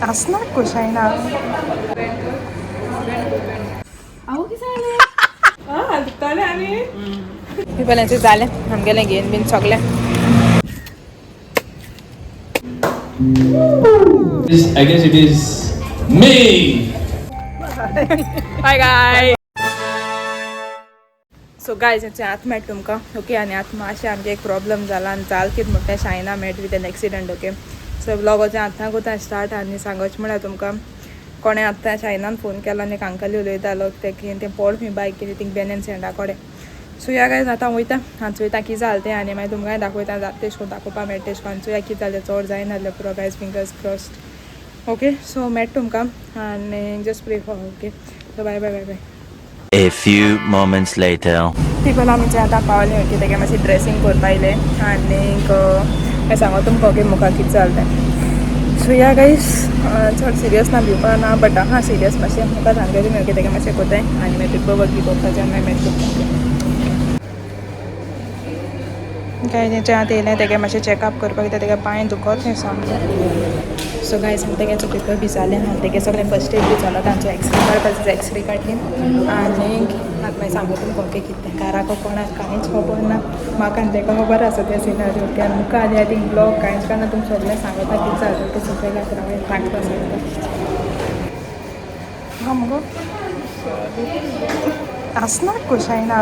आसना कुशायना. पिपलांचे जालें आमगेलें घेवन बीन सगळें. I guess it is me. Bye guys. So guys, हेचे आत मेळटा तुमकां, ओके. आनी आतां मातशें आमगे एक प्रॉब्लम जाला आनी जाल कितें म्हणटा, Shaina met with an accident, okay. So व्लॉगाचें आतां कोता स्टार्ट. आनी सांगोच म्हळ्यार तुमकां कोणें आतां शायनान फोन केलो आनी एक अंकल उलयतालो ते की तें पोड खंय बायक केली थिंग बेनन सँडा कडेन. सो या गायज, आतां वयता आनी चोयता कितें जालें तें आनी मागीर तुमकांय दाखयता, जाता तेश कोन्न दाखोवपा मेळटा तेश कोन्न. चोया कितें जालें, चड जायना पुरो guys, fingers crossed, okay. So मेळटा तुमकां आनी just pray for, okay. So bye bye bye bye. A few moments later. People, आमी जे आतां पावले, ओके. तेगे मातशें ड्रेसींग करपा येयले आनीक हें सांगो तुमकां, ओके, मुखार कितें जालें तें. सो या गायज, चड सिरियस ना, भिवपा ना, बट आहा सिरियस मातशें. मुखार सांगता तुमी, ओके. तेगे मातशें कोताय आनी मागीर पेपर वर्क बी करपाचें आनी मागीर मेळटा तुमकां. काय तेंचे आतां येयलें तेगे मातशें चॅकअप करपाक, कित्याक तेगे पांय दुखत हें सामकें. सो गायज, तेगे पेपर बी जालें आनी तेगे सगळें फर्स्ट एड बी जालो. तांचो एक्सरे काडपाचो, एक्सरे काडली आनी आतां मागीर सांगता तुमकां, ओके. कितें घराक कोणाक कांयच खबर ना, म्हाका आनी तेका खबर आसा तें सिनारी, ओके. आनी मुखार आनी I think blog कांयच काडना, तुमकां सगळें सांगता कितें जालें तें. सगळें राव, सांगता सांगता. हां मुगो, आसना कुशायना.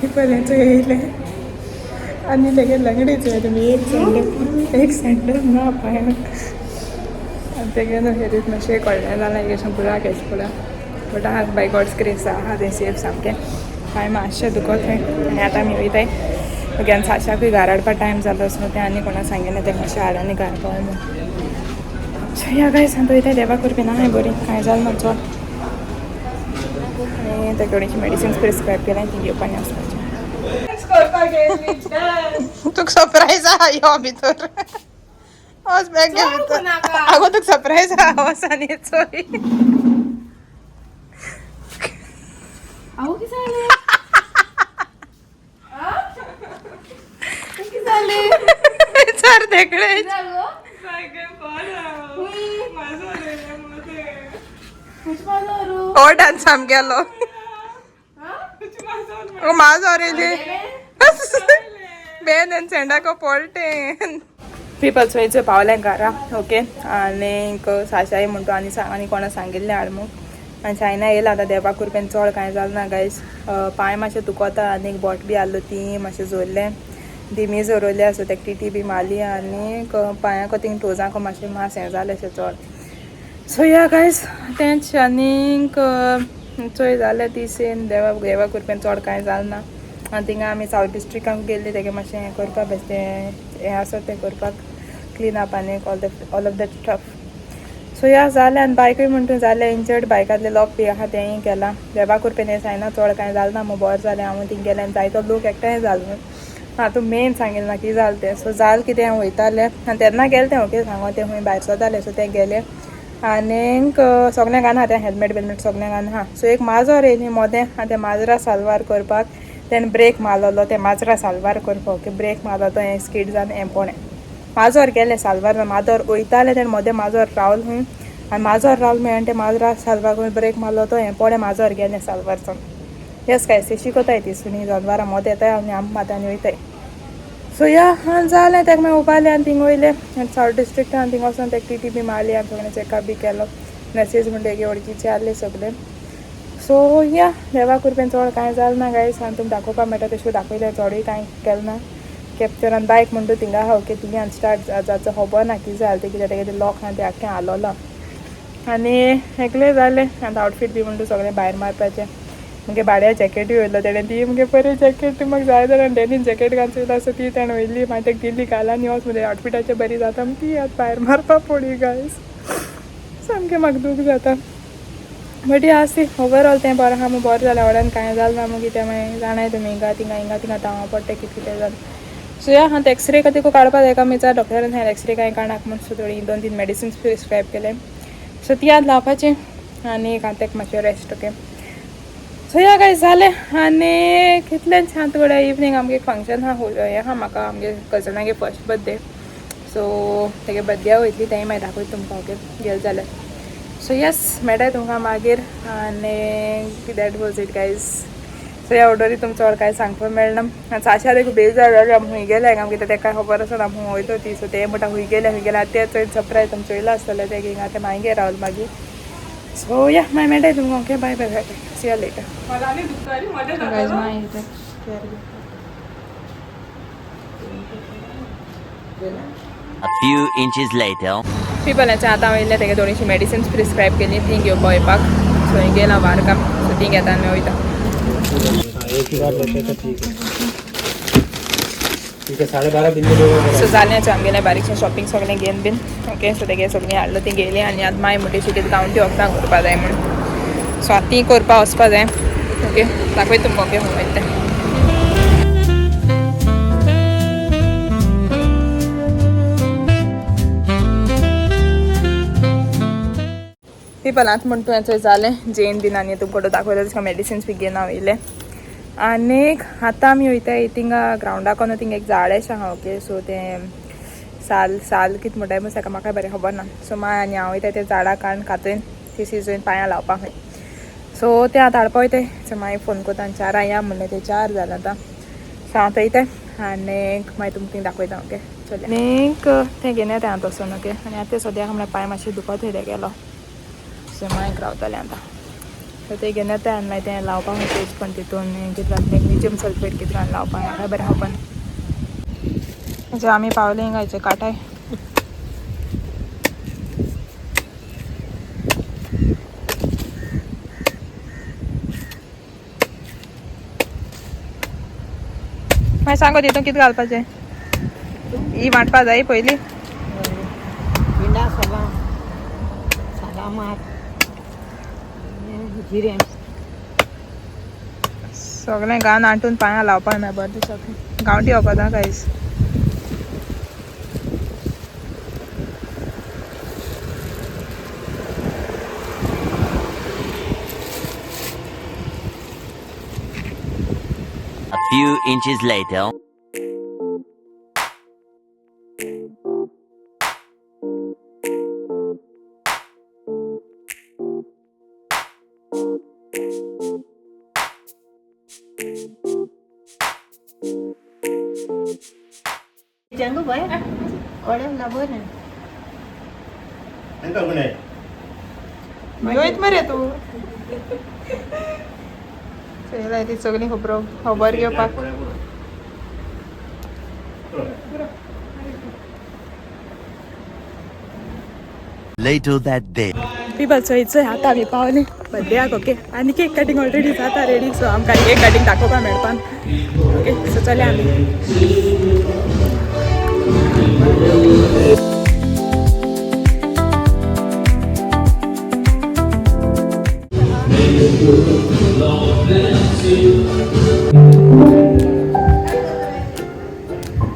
पिपल येयले आनी तेगे लंगडीच तुमी, एक सँडल, एक सँडल ना पांयाक. आनी तेगे न्हू हेरीत मातशें कळ्ळें जालें अशें पुराक एश पुरा, बट आहा बाय गॉड्स ग्रेस आहा तें सेफ सामकें. पांय मातशें दुखत खंय. आनी आतां आमी वयताय, ओके. आनी साशाकूय घरा हाडपा टायम जालो, सो तें आनी कोणा सांगिल्लें तें मातशें हाड आनी घरा पावय म्हूण. सो या गायज, आतां वयताय. देवा कृपेन आहाय बरी, कांय जालें ना चड. आनी ते थोडीशी मेडिसिन्स प्रिस्क्रायब केल्या, ती घेवपाक वचपाचें. तुका सरप्रायज आहा, यो भितर वच, बॅग घे भितर. आगो, तुका सरप्रायज आहा, वच आनी चोय. अहो, किती झाले? किती झाले? सर तेकडे. हो, डान्स सामकेलो. ओ माजोर येयली बेन आनी सँडाको पोल्टे. पिपल, चोयचे पावलें घरा, ओके. आनीक साशाय म्हणटा आनी आनी कोणा सांगिल्लें हाड म्हूण आनी चायना येयला आतां. देवा कृपेन चड कांय जालें ना गायज. पांय मातशें दुखता आनी बोट बी आहलो, ती मातशें जोरलें, दिमी जोरयले, सो तेका टिटी बी मारली. आनी पांयाक थिंग टोजांक मातशें मास हें जालें अशें चड. सो या गायज, तेंच. आनीक चोय जालें ती सीन. देवा देवा कृपेन चड कांय जालें ना. आनी थिंगा आमी सावथ डिस्ट्रिक्टाक गेल्ली तेगे मातशें हें करपाक, बेश्टें हें आसा तें करपाक, क्लीन अप आनी all of that stuff. So yeah, जालें. आनी बायकूय म्हणटा जालें इंजर्ड, बायकांतलें लॉक बी आहा तेंय केलां. देवा कृपेन हें जायना, चड कांय जालें ना म्हूण बरें जालें. हांव थिंग गेलें आनी जायतो लोक एकठांय जालो न्हू. आं, तूं मेन सांगिल्लें ना कितें जालें तें. सो जालें कितें, हांव वयतालें आनी तेन्ना गेलें तें, ओके. सांगो तें खंय भायर सरतालें, सो तें गेलें आनीक सगळ्यांक आहा तें हेल्मेट बेल्मेट सगळ्यांक आहा. सो एक माजर येयली मोदें आनी तें माजरा साल्वार करपाक तेणें ब्रेक मारलेलो. तें माजरा साल्वार करपाक, ओके, ब्रेक मारलो तो हें स्कीड जावन हें पोणें माजर गेलें साल्वार. माजर वयतालें, तेणें मोदें माजर रावलें खंय आनी माजर रावलें मागीर आनी तें माजरा साल्वार करून ब्रेक मारलो तो हें पोणें माजर गेलें साल्वार जावन. येस गायस, तेशी कोताय ती सुणी जनवरां मोदें येताय आनी आम मात्यान वयताय. सो या, जालें. तेका मागीर उबारलें आनी थिंग वयलें आनी सावथ डिस्ट्रिक्टान थिंग वचोन तेका टिटी बी मारली आनी सगळें चॅकअप बी केलो. नर्सीस म्हणटा वळखीचे आहले सगळे. सो या, देवा कृपेन चड कांय जालें ना गायस. आनी तुमकां दाखोवपाक मेळटा तशें दाखयलें, चडूय कांय केलें ना कॅप्चर. आनी बायक म्हणटा थिंगा आहा, ओके. थिंगा आनी स्टार्ट जाचो खबर ना कितें जालें तें, कित्याक तेगे लॉक आहा तें आख्खें हालोलां आनी एकलें जालें. आनी आवटफीट बी म्हणटा सगळें भायर मारपाचें. मुगे भाड्या जॅकेटूय वयलो तेणें, ती मुगे बरी जॅकेट म्हाका जाय जाल्यार डेनीन जॅकेट घालून चोयला. सो ती तेणें वयली, मागीर तेका दिल्ली घाल आनी वच, मुगे आवटफिटाचें बरी जाता म्हण ती आतां भायर मारपा पडली. गायस, सामकें म्हाका दूख जाता, बट या, आसी ओवरऑल तें बरें आहा म्हूण बरें जालें. व्हडान कांय जालें ना मुगे. तें मागीर जाणाय तुमी, हिंगा थिंगा हिंगा थिंगा धांवा पडटा, कितें कितें जालें. सो या, आतां एक्सरे खातीर काडपा जाय आमी. डॉक्टरान सांगलें एक्सरे कांय काडनाक म्हूण. सो थोडी दोन तीन मेडिसिन्स प्रिस्क्रायब केले, सो ती आतां लावपाचें आनी आतां तेका मातशें रेस्ट, ओके. सो या गायज जालें आनी कितलें छान थोड्या इवनींग आमगे फंक्शन आहा, हें आहा म्हाका आमगे कजनागे फर्स्ट बर्थडे. सो तेगे बर्थडे वयतली तेंय मागीर दाखयता तुमकां. ओके, गेले जाल्यार. सो येस, मेळटा तुमकां मागीर. आनी that was it guys. So ह्या ऑर्डरी तुमचो कांय सांगपाक मेळना. आनी साशा देखून बेजार जालो, आमी खूंय गेले आमकां कितें तेका खबर आसना आमी खूंय वयतो ती. सो ते म्हणटा खूंय गेले खूंय गेले. आतां ते चोय सरप्रायज तुमचो चोयला आसतलें ते हिंगा ते मागीर रावल मागीर. सो या, मागीर मेळटा तुमकां. Okay, bye bye bye, see you later. Guys, मागीर A few inches later. पिपलाचे आतां वयले तेगे थोडीशी मेडिसिन्स प्रिस्क्रायब केली ती घेवपा वयपाक. सो हिंग गेला वारका. सो ती घेता आनी वयता. एक ही बार बैठे तो ठीक है, ठीक है, 12:30 दिन में लोगों सो जालें आमगेलें बारीकशें शॉपिंग सगळें घेवन बीन. ओके, सो तेगे सगळीं हाडलो ती गेली. आनी आतां माय म्हणटी कितें गांवठी वखदां करपा जाय म्हूण. सो आतां ती करपा वचपा जाय. ओके, दाखयता तुमकां. ओके, खूंय वयता तें. पिपलांत म्हण तुवें चोय जालें जेन बीन आनी तुमकां दाखयलें तुका मेडिसिन्स बी घेवन हांव येयलें. आनीक आतां आमी वयताय थिंगा ग्रावंडाक थिंगा एक झाड अशें आहा. ओके, सो तें साल साल कितें म्हणटाय मरे म्हाका बरें खबर ना. सो मागीर आनी हांव वयता तें झाडां काडून कातून ती शिजोवन पांयां लावपाक खंय. सो तें आतां हाडपा वयताय. सो मागीर फोन करता आनी 4 या म्हणलें, तें 4 जालें आतां. सो हांव थंय वयताय आनीक मागीर तुमकां थिंग दाखयता. ओके, चल. आनीक तें घेवन येता हांव तसोन. ओके, आनी आतां सद्याक म्हळ्यार पांय मातशें दुखत थंय गेलो. सो मागीर रावतलें आतां. सो तें घेवन येता आनी मागीर तें लावपाक पेज पण तितून कितें घातलें मॅग्नेशियम सल्फेट कितें घालून लावपाक म्हाका बरें खबर. म्हणजे आमी पावले हिंगा हेचे काटाय. मागीर सांगो तितून कितें घालपाचें, ही वांटपा जाय पयलीं. पिंडा सोलां, सालां मात, जिरें. सगळें घालून आटून पांयां लावपाक मेळटा बरें दिसता. गांवठी वखदां guys. A few inches later. Changu बाय कोडे बरें. वयत मरे तूं चोयला ती सगळी खबरो खबर घेवपाक. Later that day. People चोय चोय आतां आमी पावले बर्थडेयाक. ओके, आनी केक कटिंग ऑलरेडी जाता रेडी. सो आमकां केक कटिंग दाखोवपाक मेळपाक. ओके, सो चलया आमी.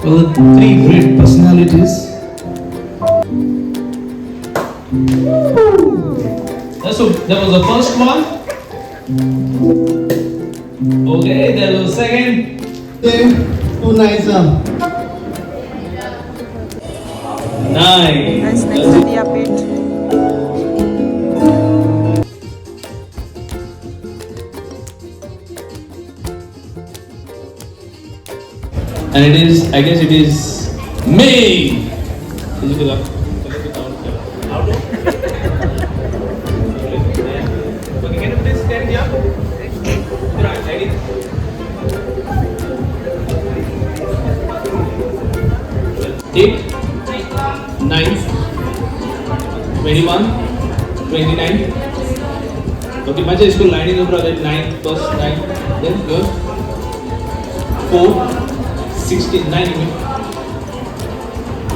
Well, three great personalities. So that was the first one. Okay, there was the second. Two nice. 9. Nice, next दिया पेट. And it is, I guess it is me. Okay, can you please stand here? Right, ready? 8, 9, 21, 29. Okay, Macha, इसको lining ऊपर 9 plus 9, then go 4, 16, 9 again.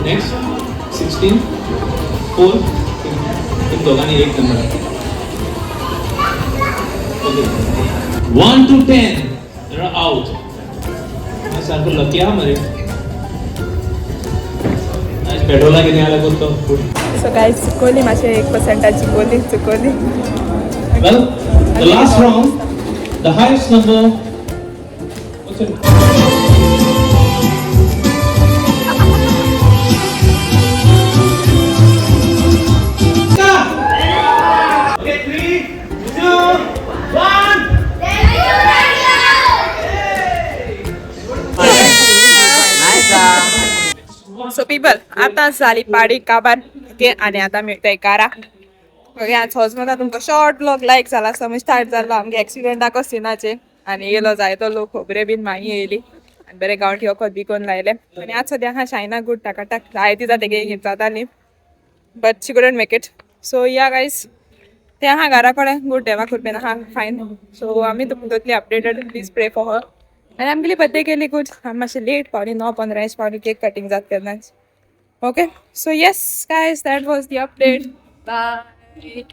Next, 16, 4, एक दोघांनी एक number. Okay, 1 to 10, you're out. सारखं lucky हा मरे. आज पेट्रोला किती आला करतो. सो गायज चुकोली मातशें 1% चुकोली चुकोली. Well, the last round. The highest number. What's it? Okay, 3, 2, 1. So people, आतां जाली पाडी काबार. ओके, आनी आतां मेळटा कारा. ओके, आज होच म्हाका तुमकां शॉर्ट ब्लॉग लायक जाला. समज स्टार्ट जालो आमगे एक्सिडेंटाको सिनाचे आनी येयलो जायतो लोक, खबरे बीन मागीर येयली आनी बरें गांवठी वखद बी करून लायलें. आनी आज सद्या आहा शायना गूड टाकाटाक जाय ती जाता जाताली, but she couldn't make it. So yeah guys, ते आहा घरा कडेन गूड, देवा कृपेन आहा फायन. सो आमी तुमकां तसली updated. Please pray for her. आनी आमगेली बर्थडे केली गूड. आमी मातशें लेट पावली, 9:15 पावली केक कटींग जाता तेन्नाच. Okay, so yes guys, that was the update. Bye.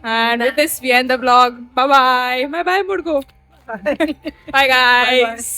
And with this we end the vlog. Bye bye. Bye bye, Mudgo. Bye guys.